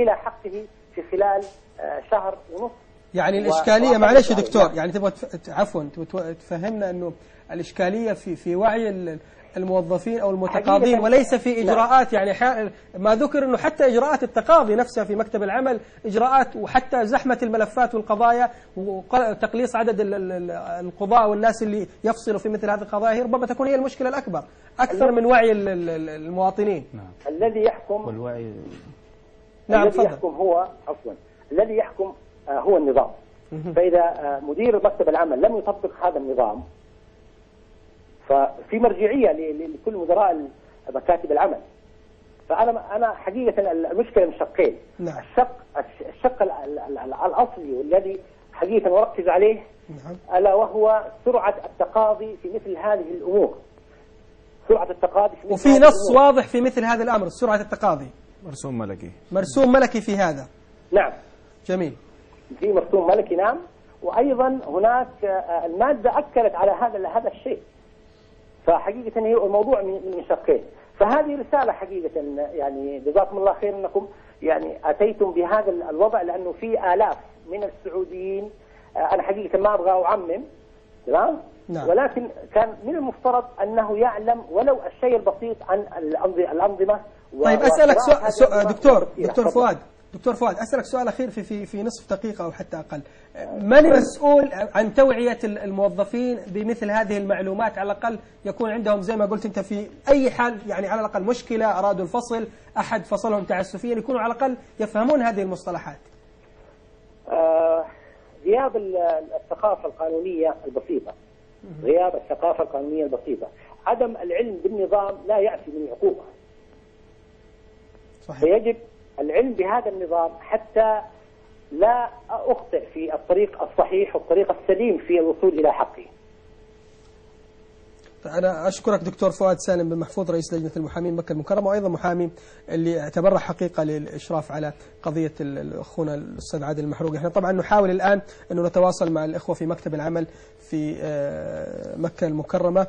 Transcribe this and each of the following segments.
إلى حقه في خلال شهر ونصف. يعني الإشكالية، معلش يا دكتور، يعني تبغى عفوا تفهمنا أنه الإشكالية في وعي الموظفين أو المتقاضين وليس في إجراءات. يعني ما ذكر أنه حتى إجراءات التقاضي نفسها في مكتب العمل إجراءات، وحتى زحمة الملفات والقضايا وتقليص عدد القضاء والناس اللي يفصلوا في مثل هذه القضايا هي ربما تكون هي المشكلة الأكبر أكثر من وعي المواطنين. نعم. الذي يحكم والوعي. نعم، الذي يحكم هو عفوا الذي يحكم هو النظام. فإذا مدير مكتب العمل لم يطبق هذا النظام ففي مرجعية لكل مدراء مكاتب العمل. فأنا حقيقة المشكلة من شقين. نعم. الشق الأصلي والذي حقيقة أركز عليه، نعم، ألا وهو سرعة التقاضي في مثل هذه الأمور. سرعة التقاضي في مثل وفي نص واضح في مثل هذا الأمر، سرعة التقاضي، مرسوم ملكي، مرسوم ملكي في هذا. نعم، جميل، في مرسوم ملكي. نعم، وأيضا هناك المادة أكدت على هذا الشيء. فحقيقة هي الموضوع من شقين. فهذه رسالة حقيقة، يعني جزاكم الله خير أنكم يعني أتيتم بهذا الوضع، لأنه في آلاف من السعوديين، أنا حقيقة ما أبغى أعمم، تمام؟ نعم. ولكن كان من المفترض أنه يعلم ولو الشيء البسيط عن الأنظمة. طيب أسألك سؤال دكتور فؤاد، دكتور فؤاد أسألك سؤال أخير في في نصف دقيقة أو حتى أقل. من المسؤول عن توعية الموظفين بمثل هذه المعلومات؟ على الأقل يكون عندهم زي ما قلت أنت في أي حال، يعني على الأقل مشكلة، أرادوا الفصل، أحد فصلهم تعسفيا، يكونوا على الأقل يفهمون هذه المصطلحات. غياب الثقافة القانونية البسيطة، غياب الثقافة القانونية البسيطة، عدم العلم بالنظام لا يعفي من العقوبة. صحيح. فيجب العلم بهذا النظام حتى لا أخطئ في الطريق الصحيح والطريق السليم في الوصول إلى حقي. أنا أشكرك دكتور فؤاد سالم بن محفوظ، رئيس لجنة المحامين مكة المكرمة، وأيضا محامي اللي اعتبره حقيقة للإشراف على قضية أخونا الأستاذ عادل المحروق. احنا طبعا نحاول الآن أنه نتواصل مع الإخوة في مكتب العمل في مكة المكرمة،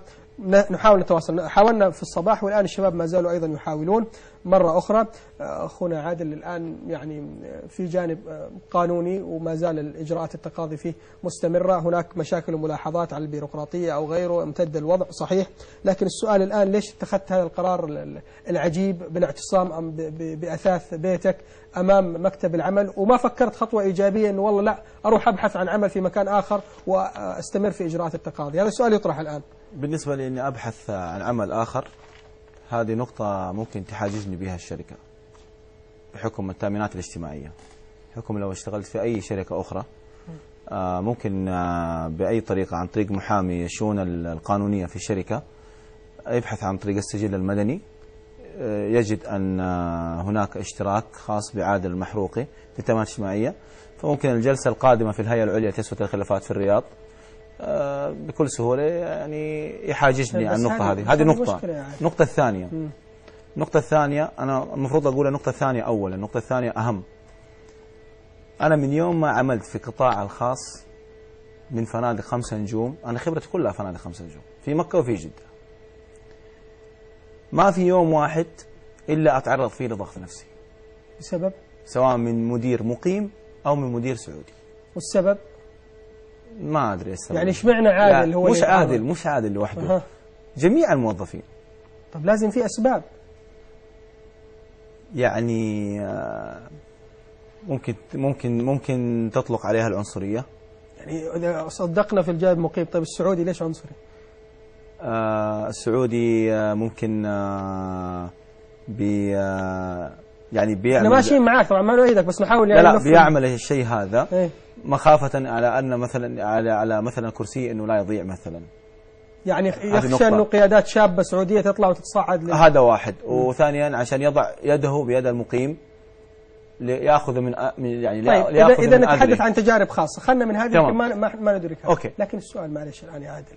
نحاول نتواصل، حاولنا في الصباح والآن الشباب ما زالوا أيضا يحاولون مرة أخرى. أخونا عادل الآن يعني في جانب قانوني وما زال الإجراءات التقاضي فيه مستمرة، هناك مشاكل وملاحظات على البيروقراطية أو غيره، امتد الوضع صحيح، لكن السؤال الآن ليش اتخذت هذا القرار العجيب بالاعتصام أم بأثاث بيتك أمام مكتب العمل، وما فكرت خطوة إيجابية أنه والله لا أروح أبحث عن عمل في مكان آخر وأستمر في إجراءات التقاضي؟ هذا السؤال يطرح الآن. بالنسبة لي أني أبحث عن عمل آخر، هذه نقطة ممكن تحاججني بها الشركة بحكم التأمينات الاجتماعية، بحكم لو اشتغلت في أي شركة أخرى ممكن بأي طريقة عن طريق محامي الشؤون القانونية في الشركة يبحث عن طريق السجل المدني، يجد أن هناك اشتراك خاص بعادل المحروقي في التأمينات الاجتماعية، فممكن الجلسة القادمة في الهيئة العليا لتسوية الخلافات في الرياض بكل سهولة يعني يحاججني عن النقطة هذه. هذه نقطة. النقطة الثانية، النقطة الثانية أنا المفروض أقول النقطة الثانية أولا، النقطة الثانية أهم. أنا من يوم ما عملت في قطاع الخاص من فنادق 5 نجوم، أنا خبرتي كلها فنادق 5 نجوم في مكة وفي جدة، ما في يوم واحد إلا أتعرض فيه لضغط نفسي. بسبب؟ سواء من مدير مقيم أو من مدير سعودي. والسبب؟ ما أدري السبب. يعني ايش معنى عادل؟ هو مش عادل، مش عادل لوحده. جميع الموظفين. طب لازم في أسباب. يعني ممكن تطلق عليها العنصرية. يعني إذا صدقنا في الجانب المقيم، طيب السعودي ليش عنصري؟ السعودي ممكن يعني بيعمل، احنا ماشيين معاك طبعا ما نؤيدك، بس نحاول يعني لا بيعمل الشيء هذا إيه؟ مخافة على أن مثلا على مثلا كرسي أنه لا يضيع مثلا، يعني يخشى أنه قيادات شابة سعودية تطلع وتتصاعد هذا واحد. وثانيا عشان يضع يده بيد المقيم ليأخذ من يعني طيب ليأخذ إذا من نتحدث عن تجارب خاصة، خلنا من هذه ما ندركها. أوكي. لكن السؤال معلش الآن يا عادل،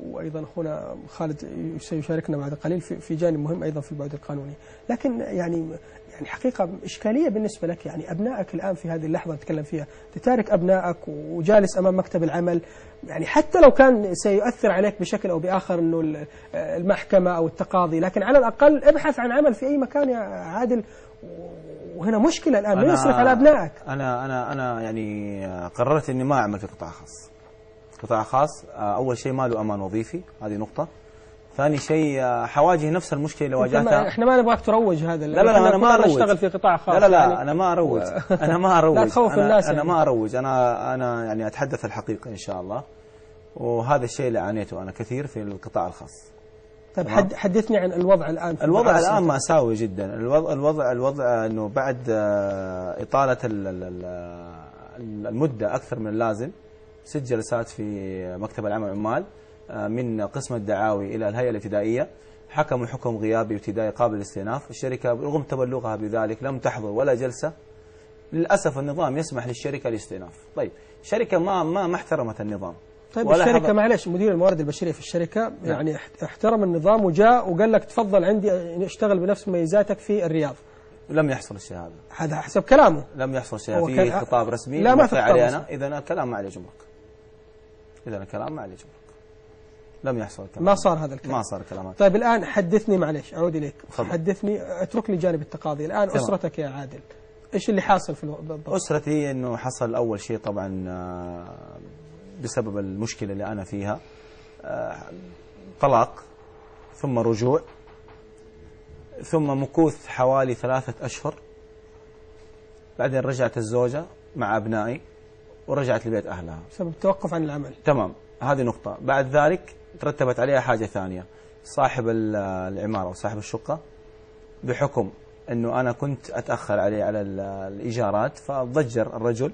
وأيضا أخونا خالد سيشاركنا بعد قليل في جانب مهم أيضا في البعد القانوني، لكن يعني حقيقة إشكالية بالنسبة لك، يعني أبنائك الآن في هذه اللحظة نتكلم فيها، تتارك أبنائك وجالس أمام مكتب العمل، يعني حتى لو كان سيؤثر عليك بشكل أو بآخر أنه المحكمة أو التقاضي، لكن على الأقل ابحث عن عمل في أي مكان يا عادل، وهنا مشكلة الآن، من يصرف على أبنائك؟ أنا يعني قررت إني ما أعمل في قطاع خاص. قطاع خاص أول شيء ما له أمان وظيفي، هذه نقطة. ثاني شيء حواجه نفس المشكلة اللي واجهتها. احنا ما نبغاك تروج هذا. لا لا انا ما اروج، نشتغل في قطاع خاص. لا لا, لا يعني انا ما اروج، انا ما اروج. لا تخوف الناس. انا ما اروج، انا يعني اتحدث الحقيقة ان شاء الله، وهذا الشيء اللي عانيته انا كثير في القطاع الخاص. طيب حدثني عن الوضع الان. الوضع الان مأساوي جدا. الوضع انه بعد اطاله المدة اكثر من اللازم، 6 جلسات في مكتب العمل والعمال من قسم الدعاوي إلى الهيئة الابتدائية، حكموا حكم غيابي ابتدائي قابل للاستئناف. الشركة رغم تبلغها بذلك لم تحضر ولا جلسة. للأسف النظام يسمح للشركة الاستئناف. طيب شركة ما احترمت النظام. طيب الشركة معلش، مدير الموارد البشرية في الشركة يعني احترم النظام وجاء وقال لك تفضل عندي اشتغل بنفس مميزاتك في الرياض. لم يحصل الشيء هذا. هذا حسب كلامه. لم يحصل شيء في خطاب رسمي. لا ما في خطاب رسمي. إذا الكلام ما عليه جمرك. إذا الكلام ما عليه جمرك. لم يحصل الكلام. ما صار هذا الكلام. ما صار الكلام. طيب الآن حدثني، معلش أعود إليك. فضل. حدثني، اترك لي جانب التقاضي الآن. تمام. أسرتك يا عادل، إيش اللي حاصل في بالضبط؟ أسرتي إنه حصل أول شيء طبعا بسبب المشكلة اللي أنا فيها، طلاق ثم رجوع ثم مكوث حوالي 3 أشهر، بعدين رجعت الزوجة مع أبنائي ورجعت لبيت أهلها بسبب التوقف عن العمل. تمام، هذه نقطة. بعد ذلك ترتبت عليها حاجة ثانية، صاحب العمارة وصاحب الشقة بحكم أنه أنا كنت أتأخر عليه على الإيجارات، فضجر الرجل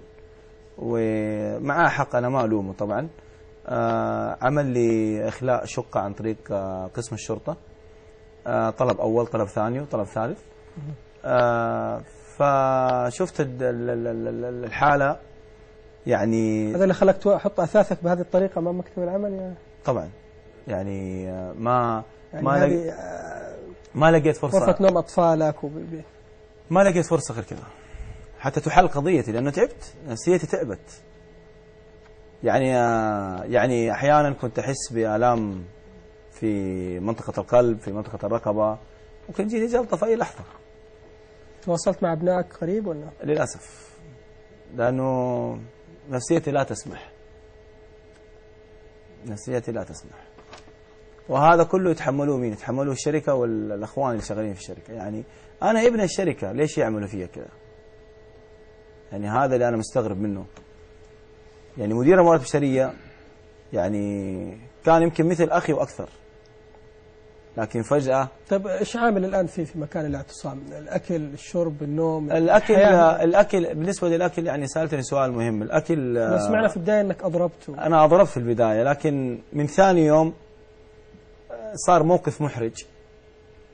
ومعاه حق، أنا ما ألومه طبعا. عمل لي إخلاء شقة عن طريق قسم الشرطة، طلب أول، طلب ثاني، وطلب ثالث. فشفت الحالة يعني. هذا اللي خلاك تحط أثاثك بهذه الطريقة أمام مكتب العمل يعني؟ طبعا يعني ما يعني ما لقيت فرصة، غرفة نوم أطفالك ما لقيت فرصة غير كذا حتى تحل قضيتي، لأنه تعبت، نفسيتي تعبت. يعني أحيانا كنت أحس بآلام في منطقة القلب، في منطقة الرقبة، ممكن تجيني جلطة في أي لحظة. تواصلت مع أبنائك قريب ولا؟ للأسف، لأنه نفسيتي لا تسمح، نفسيتي لا تسمح. وهذا كله يتحملوه مين؟ يتحملوه الشركة والأخوان اللي شغالين في الشركة. يعني أنا ابن الشركة، ليش يعملوا فيها كذا؟ يعني هذا اللي أنا مستغرب منه. يعني مدير الموارد البشرية يعني كان يمكن مثل أخي وأكثر، لكن فجأة. طيب إيش عامل الآن في مكان الاعتصام؟ الأكل، الشرب، النوم، الأكل. بالنسبة للأكل يعني سألتني سؤال مهم. الأكل سمعنا في البداية أنك أضربت. أنا أضربت في البداية، لكن من ثاني يوم صار موقف محرج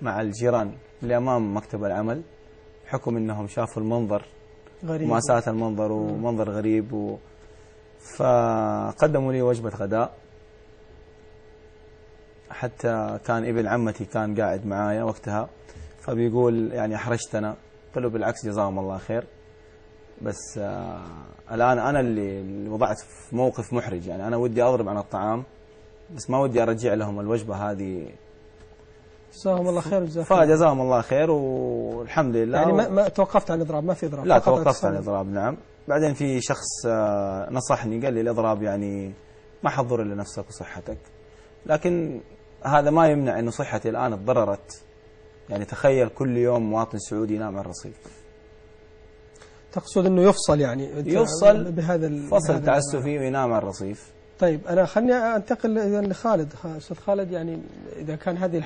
مع الجيران اللي أمام مكتب العمل، بحكم أنهم شافوا المنظر غريب، مأساة المنظر ومنظر غريب فقدموا لي وجبة غداء. حتى كان ابن عمتي كان قاعد معايا وقتها، فبيقول يعني أحرجتنا. قلت له بالعكس جزاهم الله خير، بس الآن أنا اللي وضعت في موقف محرج. يعني أنا ودي أضرب عن الطعام، بس ما ودي أرجع لهم الوجبة هذه. جزاهم الله خير. فجزاهم الله خير والحمد لله. يعني ما توقفت عن الإضراب؟ ما في إضراب؟ لا، توقفت عن الإضراب نعم. بعدين في شخص نصحني، قال لي الإضراب يعني ما حضر إلا نفسك وصحتك، لكن هذا ما يمنع أنه صحتي الآن تضررت. يعني تخيل كل يوم مواطن سعودي ينام على الرصيف. تقصد أنه يفصل، يعني يفصل بهذا فصل تعسفي وينام على الرصيف. طيب أنا خلني أنتقل لخالد. أستاذ خالد، يعني إذا كان هذه